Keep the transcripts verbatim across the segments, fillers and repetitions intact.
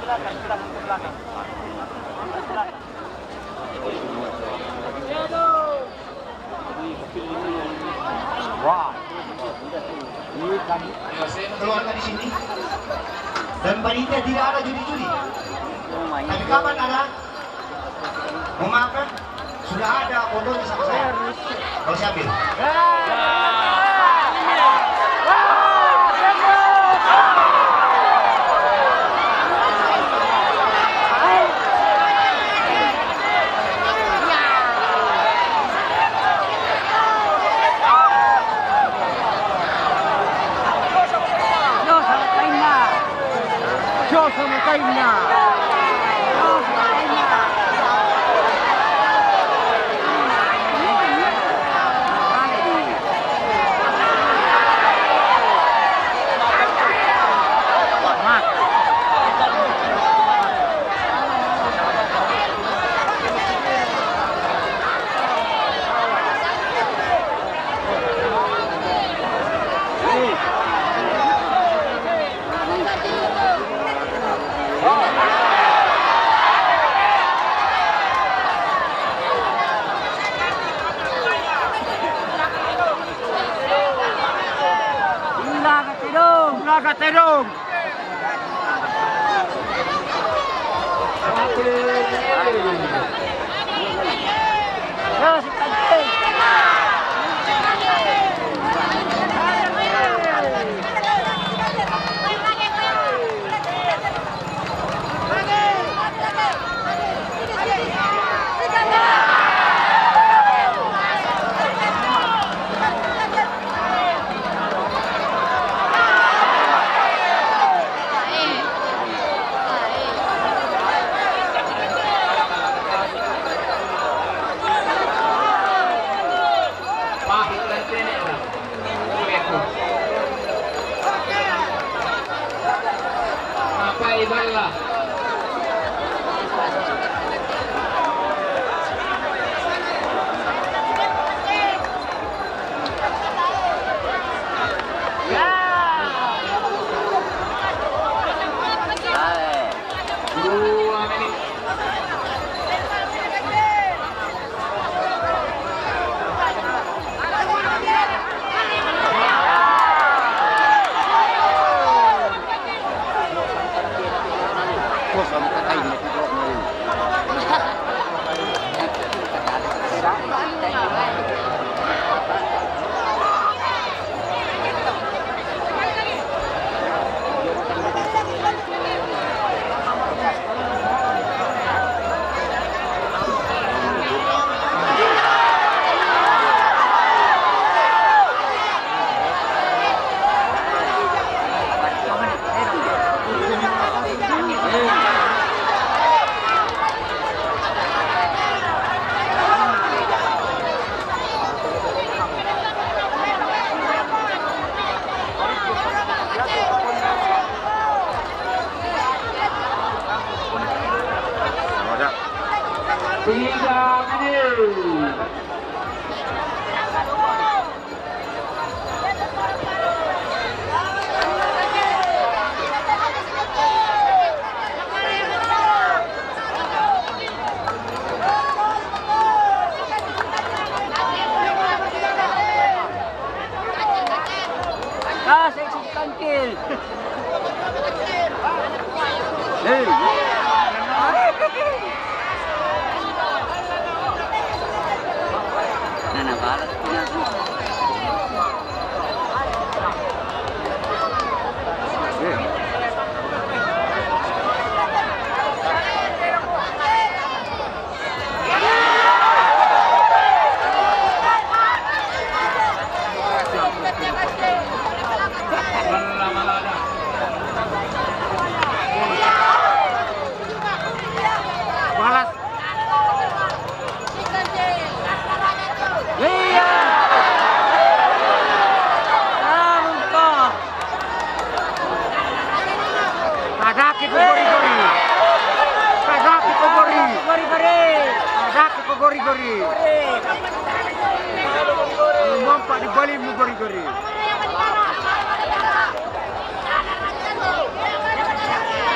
Wah. Ini kan keluarga di sini. Dan panitia tidak ada judi-judi. Tapi kapan ada? Mau makan? Sudah ada fotonya sama saya. Kalau saya ambil. Ulaga tedong. Ulaga tedong. Apa iballa? Dua menit. Tiga menit. Ah, saya isi tangkil. Hei. Nah, nah, balas. Balas. Iya. Anu to. Kadaki ko gori-gori. Kadaki ko gori. Gori-gori. Kadaki ko gori-gori. Mampa di Bali mu gori-gori.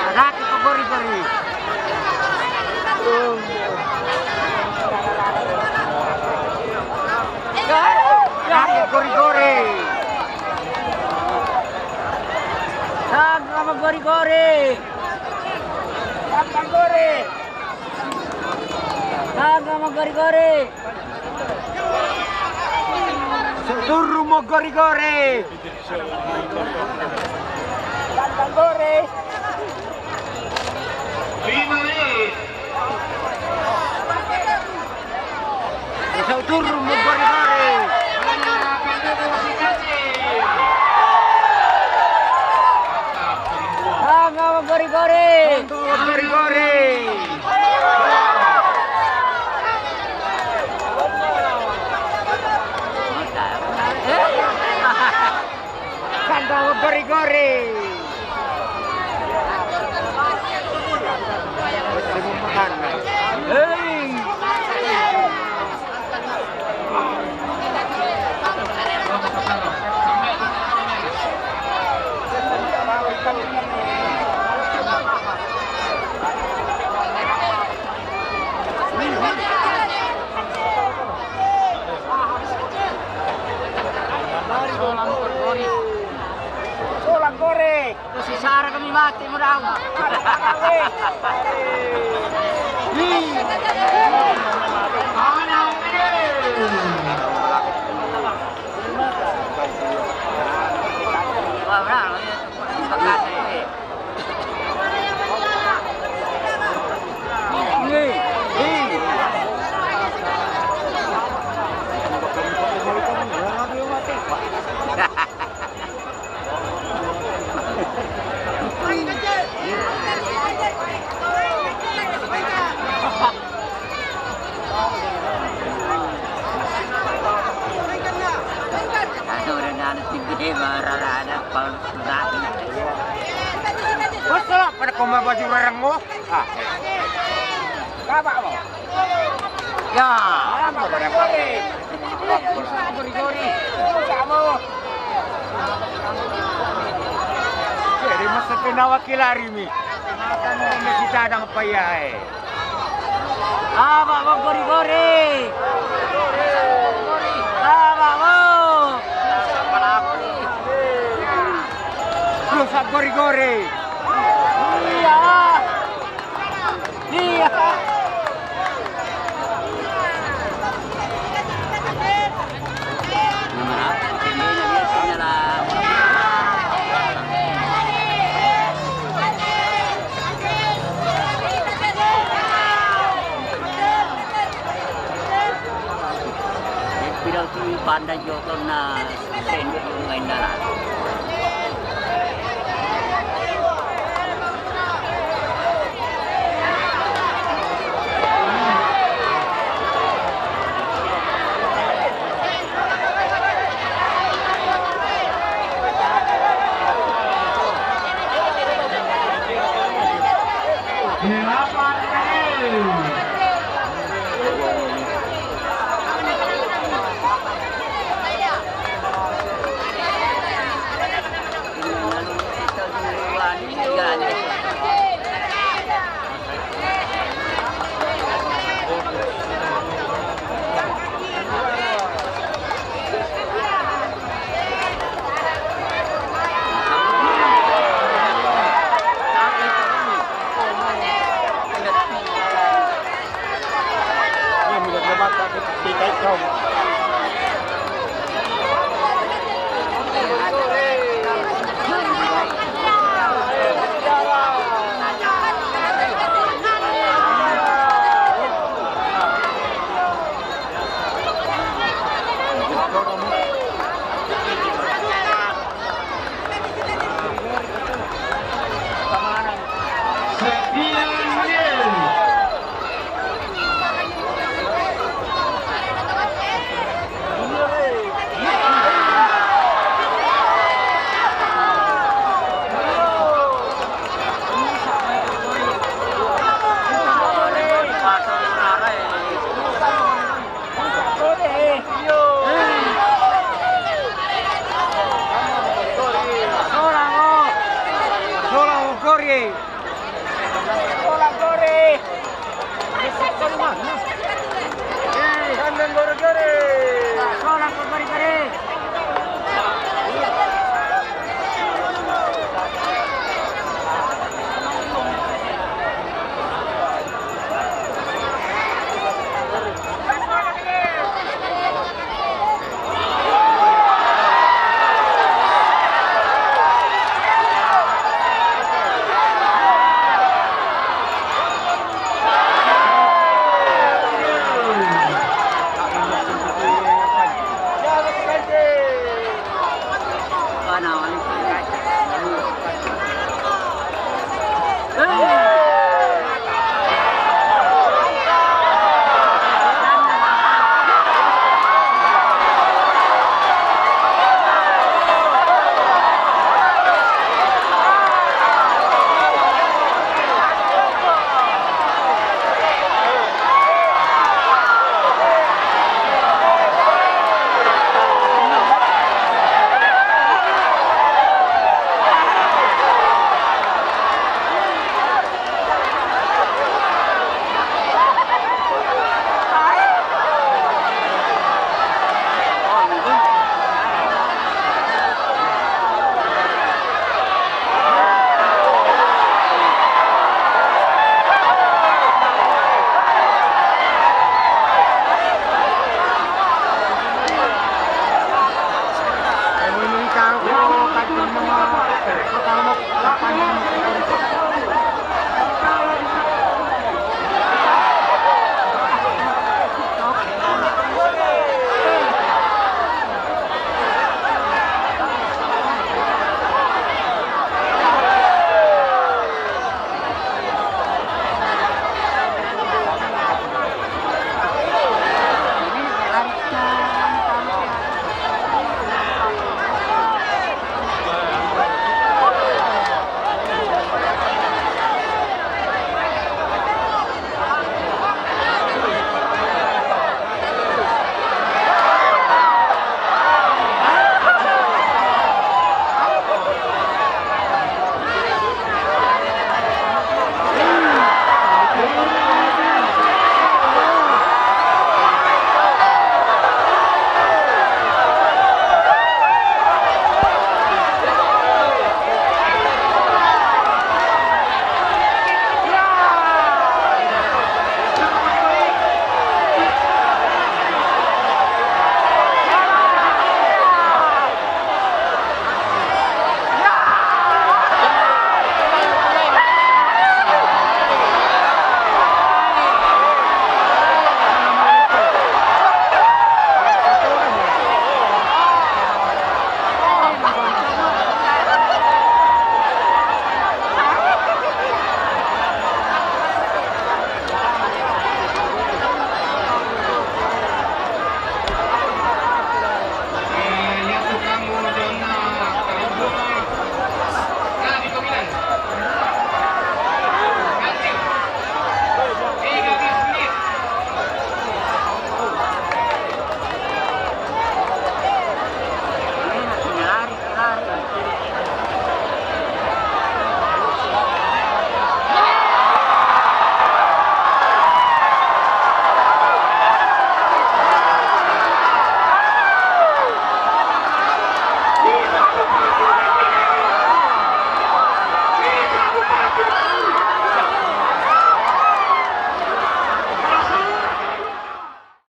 Kadaki ko gori-gori. Gori-gori. Saga mo gori-gori. Saga mo gori-gori. Turu mo gori-gori. Gandang Gori. Lima menit. Sa uturo mo, Gori-Gori. Ang mga Gori-Gori. Ang mga Gori-Gori. Ganda mo, Gori-Gori! Hey! Solang Gori. Kung si Sara kami mati mo daw. Wala, wala. Ano na na tigde mararana pang. Basta lang, pada ko mabajuraran mo. Ah. Baba mo. Ya, ano ba na pare? Gori-gori. Jadi masa pinawa kilari mi. Ano na si Tadang Payay? Tama mo, Gori-Gori! Tama mo! Plus ang Gori-Gori! Iya! Iya! Pidal tu pandai joto na sendok yung ngayon na lang. Solang, oh. Solang, oh, Gori. Sekolah gore. Sekolah gore-gore. Sekolah gore-gore.